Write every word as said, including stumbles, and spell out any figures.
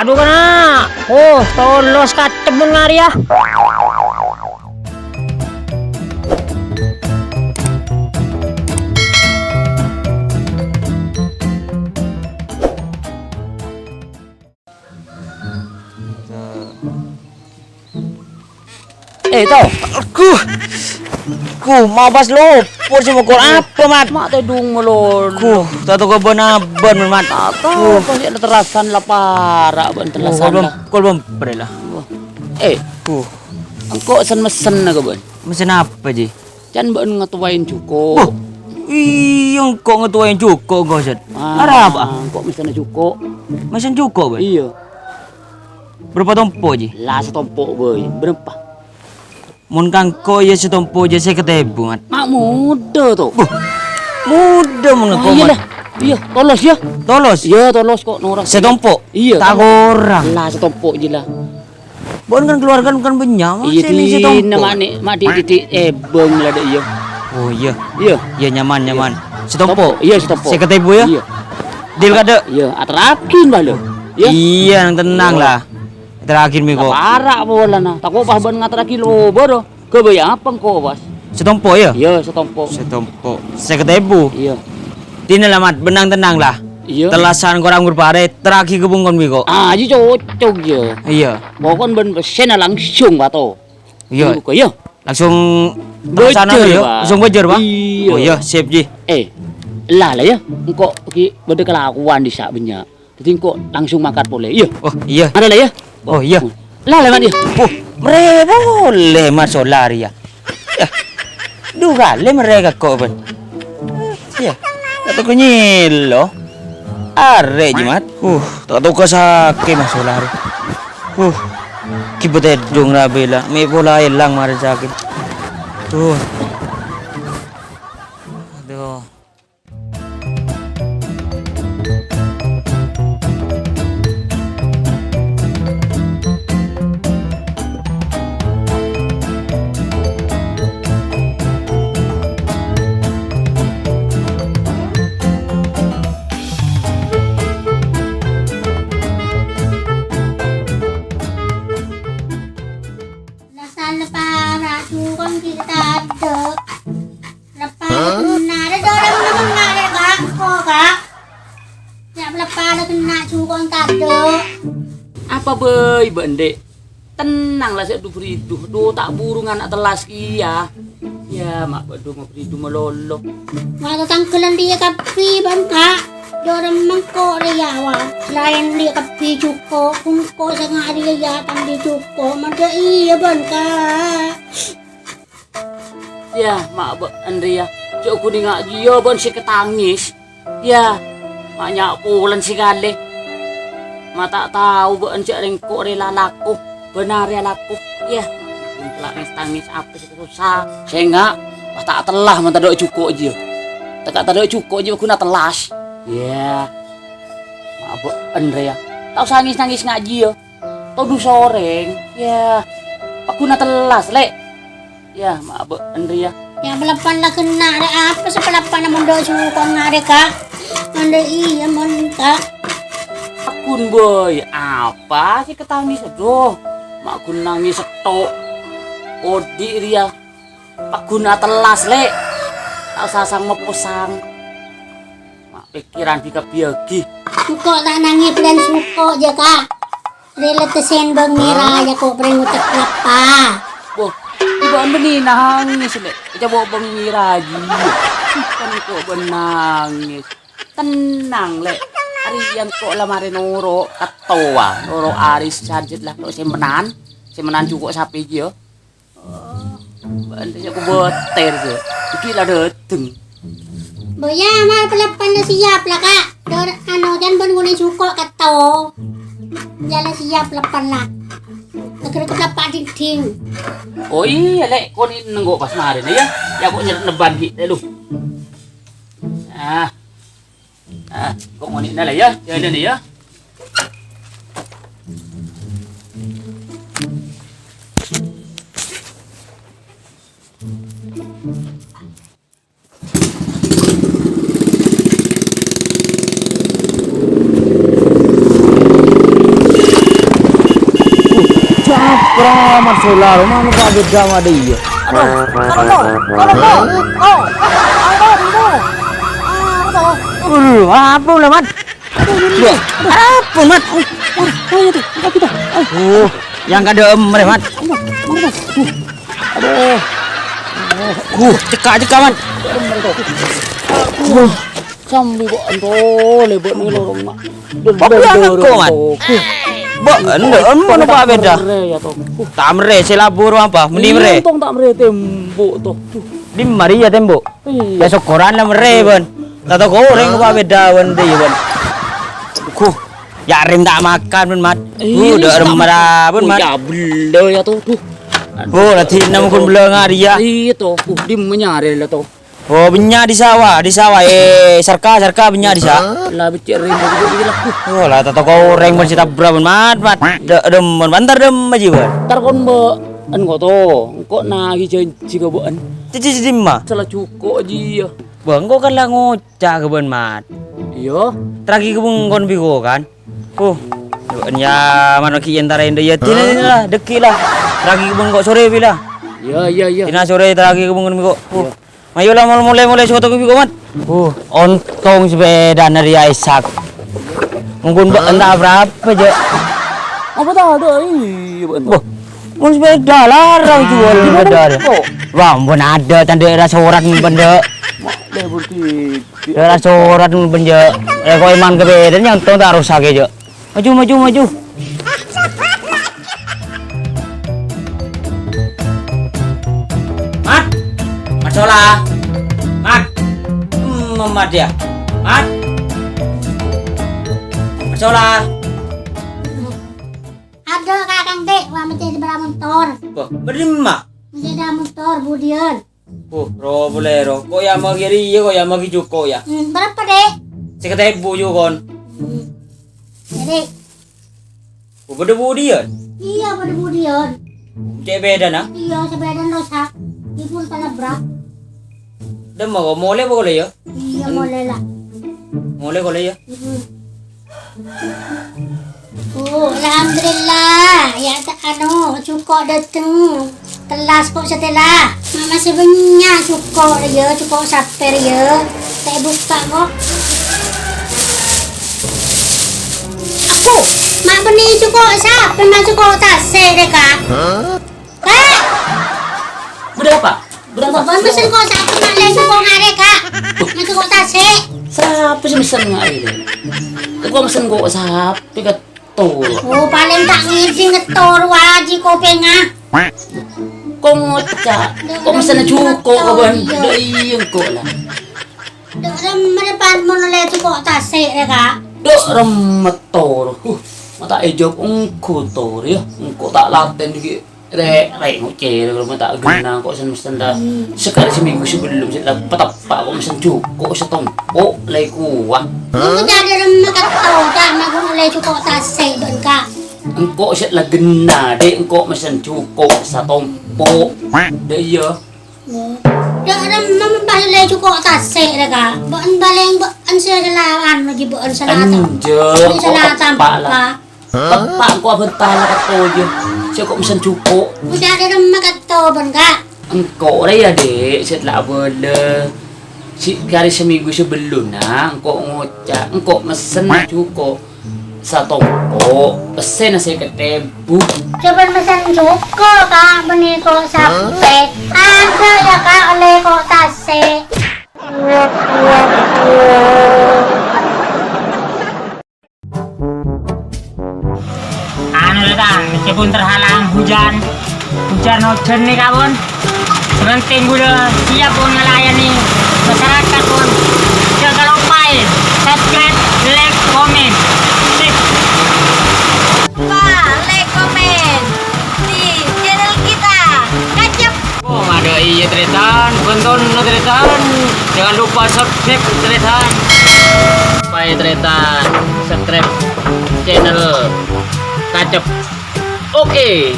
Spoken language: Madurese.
Dhu kana'. Oh, tolos kacemmen ngarèya. Eh, Tao. Aduh. Ku, mau pas lopor sih mokor apa, Mat? Ma' tèdung malolo. Ku, ta' tao kabân abân, Mat. Ta' tao, Ku. Kok sè terrasan la para' bân Ku, terrasan kol bân, la. Kol bân, bre la. Wah. Eh, Ku. Engko' sen-mesen ka bân. Mesen apa, Ji? Can bân ngatowaè jhuko'. Wah. Iyâ, engko' ngatowaè jhuko', engko', Set. Ah, arapa? Engko' mesen jhuko'. Mesen jhuko', bân? Iyâ. Bârâmpa tompo', Ji? La, satompo', bhâi. Bârâmpa? Mon ka engko' iyâ satompo' jâ sèket èbu, Mat. Ma' modâ, to. Buh, modâ mon ka engko', Mat. Iyâ, tolos, yâ. Tolos? Iyâ, tolos kok, Nora. Satompo'? Iyâ. Ta' korang. La, satompo' jâ, la. Bân kan keluarga kan bânnya', Mat. Iyâ, sè nè dinna' satompo'. Ma' nè, ma' di', di', di', èbâng la, dâ', iyâ. Oh, iyâ. Iyâ. Iyâ, nyaman, nyaman. Satompo'? Iyâ, satompo'. Sèket èbu, yâ? Iyâ. Deal, kadâ'? Iyâ, aterraghi, bâlâ. Iyâ. Iyâ, nang tennang, la. Aterraghi, mè', kok. Para' polana. Ta' kok pas bân ngaterraghi lobâ, ro. Ghâbây apa engko', Bos? Satompo', yâ? Iyâ, satompo'. Satompo'. Sèket èbu? Iyâ. Dinna' la, Mat, bân nang tennang, la. Iyâ. Tellasan korang bârâmpa arè, terraghi ka bungkon bi' ko'. Ah, iyâ cocok, yâ. Iyâ. Pokon bân pèssèna langsung, Pak, to. Iyâ. Ini buka, yâ. Langsung Bâjâr, terlaksana, yâ? Pak. Langsung bâjâr, Pak? Iyâ. Oh, iyâ, sip, Ji. Eh, la, la, yâ. Engko' ghi' bâdâ kalakowan dissa' bânnya'. Dhâddhi engko' langsung mangkat polè, iyâ. Oh, iyâ. Mara la, yâ. Oh, iyâ. La, lèman, yâ. Oh, mèrè polè, Mat, solar, yâ. Yâ. Dhu kalè mèrè ka ko', bân. Yâ. Ta' toko nyèlo. Arè, Ji, Mat. Uh, ta' toko sakè', Mat, solar. Uh, ghibâ tèdung rabâ la. Mè' pola èlang marè sakè'. Uh. Aduh. Dasar para' jhuko' ghi' tadâ'. Leppa la kenna'na, dâ' orèng kenna'na, Ka'. Engko', Ka'. Yâ, leppa la kenna' jhuko' tadâ'. Apa bhâi, Bâ', Andi'? Tennang la, sè' du-bhâridu. Dhu, ta' buru ngana' tellas kèya. Yâ, ma' bâ' du-bhâridu malolo. Wa, tatangghâlân rèya kabbhi, bân, Ka'. Dâ' orèng mangko' rèya, wa. Laèn rèya kabbhi jhuko'. Engko' sènga' rèya, yâ, tambi jhuko'. Mandhâ iyâ, bân, Ka'. Yâ, ma' bâ'ân rèya. Jhâ' ghun ènga' jiyâ bâ'ân sè katangis. Yâ, ma' nya' polana sakalè. Ma' ta' tao bâ'ân jhâ' rèng-, ko' rèla alako, bân arè alako. Yâ, tangis-tangis apa sè sossa. Sènga', pas ta' tella mon tadâ' jhuko' jiyâ. Teka' tadâ' jhuko' jiyâ ghun atellas. Yâ, ma' bâ'ân rèya. Ta' osa ngis-nangis nga' jiyâ. Todus orèng, yâ, paghun atellas, Lè'. Yâ, ma' bâ'ân rèya. Yâ, palappan la genna', rè, apa sè palappan mon dâ' jhuko' ngarè, Ka'? Mon dâ' iyâ, mon, Ka'. Paghun, Boy, apa sè katangis? Aduh, ma' ghun nangis sèttong. Odi' rèya. Paghun atellas, Lè'. Ta' osa sang-moposang. Ma' pèkkèran bi-, kabbhi aghi. Engko' ta' nangès bârân jhuko' jâ, Ka'. Rè la tèsèn bâng mèra jâ ko' bâreng otek lappa. Boh, bâ'ân bânnè nangès, Lè'. Coba bâng mèra jiyâ. Kan ko' bâ'ân nangès. Tennang, Lè'. Arèya engko' la marè noro' kattowa, noro' arisan jhât la, to' sèmpenan. Sèmpenan jhuko' sapè jiyâ. Oh, bâ'ân rèya kobâtèr, jâ. Iki la dâteng. Boya, ma' palappan la siap la, Ka'. Dor, anu, jân bân ngonè jhuko' katto. Yâ la siap lappan la. Teger ke lappa dingding. Oh iyâ, Lè', konè nenggo' pas marèna, yâ. Yâ, ko' nyèr nebban ghi', Lè', lu. Ah. Ah, ko' ngonè'na la, yâ. Jâlâna, yâ. Ah, Mat Solar, mano Pak Beda Mat, iya. Aduh, tolong, tolong, tolong. Oh, aduh, aduh. Aduh, apa ulah, Mat? Aduh, aduh, aduh. Apa, Mat? Oh, oh, oh, itu, kita, kita. Oh. Oh, yang kada emre, Mat. Aduh, aduh, aduh. Aduh. Uh, cekak-cekak, Mat. Uh. Sambi kok ento lebat ni lorong, Mak. Kok biasa kok, Mat? Mbok, endo, endo, Pak Beda. Mare ya, toh. Ta' mare, sè labur apa? Meni mare. Untung ta' mare tembok, toh. Duh. Di mari ya tembok. Iya. Ya syukuran lah mare, Bun. Tato goreng Pak Beda, Bun, di, Bun. Duh. Ya rem ta' makan, Bun, Mat. Iya, udah rem mara, Bun, Mat. Ya bela ya, toh. Duh. Oh, lagi enam kun bela ngari ya. Iya, toh. Duh, di menyare lah, toh. Oh, bânnya' di sawah, di sawah. Eh, sarka, sarka bânnya' di sa-, la beccè' rèng, gitu, gitu lah. Oh, la, tato goreng, bân, sè tabbra, bân, Mat, Mat. De-, dem, bân, bantar, dem, aji, bân. Tar kon, bân, engko' to, engko' nagi janji ka bâ'en. Janji, janji dimma? Sala jhuko', aji, ya. Bân, engko' kan la ngoca' ka bâ'en, Mat. Iya. Teragi ka bâ'en kon biko, kan? Oh, bâ'en, ya, mano ki entara endo, ya, dina, dina lah, dâggi' lah. Teragi ka bâ'en engko' sore, bi lah. Iya, iya, iya. Dina sore teragi ka bâ'en engko'. Oh. Iya. Ayo lah, mol-, mole, mole, soto kopi komat. Uh, ontong sepedana ri Aisyah. Mungkin bâ-, entah berapa, Jek. Apa tah ada? Iya, bâ'en. Boh, mun sepeda larang jual sepeda. Kok? Wah, ampun ada, tandha rasa orat, ampun, Jek. Mak, lebur titik. Rasa orat, ampun, Jek. Eh, kok emang kebeda, nyontong tak rusak ya, Jek. Maju, maju, maju. Mat! Mat Sola! Mat! Hmm, Mat ya? Mat! Mat Sola! Ada, Kak, Kang Tek. Wah, mesti ada motor. Wah, bâdâ dimma? Mesti ada motor, budian. Oh, ro, boleh, ro. Kok ya magi ri, kok ya magi jhuko' ya? Hmm, berapa, Dek? Seket èbu jhuko'. Hmm. Jadi. Oh, bâdâ budian? Iya, bâdâ budian. Cè' beda, nah? Iya, sepeda rusak. Ibu salah brak. Dâ' mau mole apa kole ya? Iya, mole lah. Mole kole ya? Mm-mm. Oh, alhamdulillah. Ya, ta-, anu, jhuko' dâteng. Telas kok satèya. Ma' masih bânnya' jhuko' rèya, jhuko' sapè rèya. Ta' èbukka' kok. Aduh, ma' bânnè jhuko' sapè, ma' jhuko' tasè' rè, Kak. Hah? Kak! Bâdâ apa? Bâdâ apa? Bân pesen kok sapè, ma' lè jhuko' ngarè, Kak. Ma' jhuko' tasè'. Sapè sè mesen ngarè, Dek? Kok mesen kok sapè, Kak? Tor. Oh, palèng ta' ngèdhing ngetor waji kopèngnga. Kok ngoca'? Kok mesenna jhuko', kawan? Dâ' iyâ engko' la. Dâ' remma pan mon lè jhuko' tasè' rè, Kak. Dâ' remma tor. Huh, ma' ta' èjawab engko' tor, ya. Engko' ta' latèn ghi' rè', rè' ngoca' rè, ma' ta' ghenna kok sen-, mesen ta'. Hmm. Sakalè seminggu sebelum sè la pateppa' kok mesen jhuko' satompo' lè kowa. Engko' jârèya remma katto, ta' ma' kok lè jhuko' tasè' bân, Kak. Engko' sè la ghenna, Dek, engko' mesen jhuko' satompo'. Dâ' iyâ. Oh. Dâ' remma mon pas lè jhuko' tasè' rè, Kak. Bâ'en palèng bâ'en sè salawan, jhi bâ'en sala tam-, Enjâ', sala engko' teppa' la. Teppa' engko' abhânta la katto iyâ. Sè engko' mesen jhuko'. Engko' jârèya remma katto bân, Kak. Engko' rè ya, Dek, sè la abâlâ. Si-, hari seminggu sebelumnya, engko' ngoca', engko' mesen jhuko'. Satompo', pèssèna sèket èbu. Coba mesen jhuko', Kak, bânnè kok sapè. Ada ya, Kak, ollè kok tasè'. Anu, Reta, meskipun terhalang hujan, hujan-hujan nih, Kak, Bon. Sè pentèng kaulâ siap, Bon, ngalayani masyarakat, Bon. Jhâ' kaloppaè subscribe, like, komen. Sip. Lupa like, komen di channel kita. Kacep. Oh, ada iya, tarètan. Tonton, tarètan. Jangan lupa subscribe, tarètan. Supaya, tarètan, subscribe channel Kacep. Oke.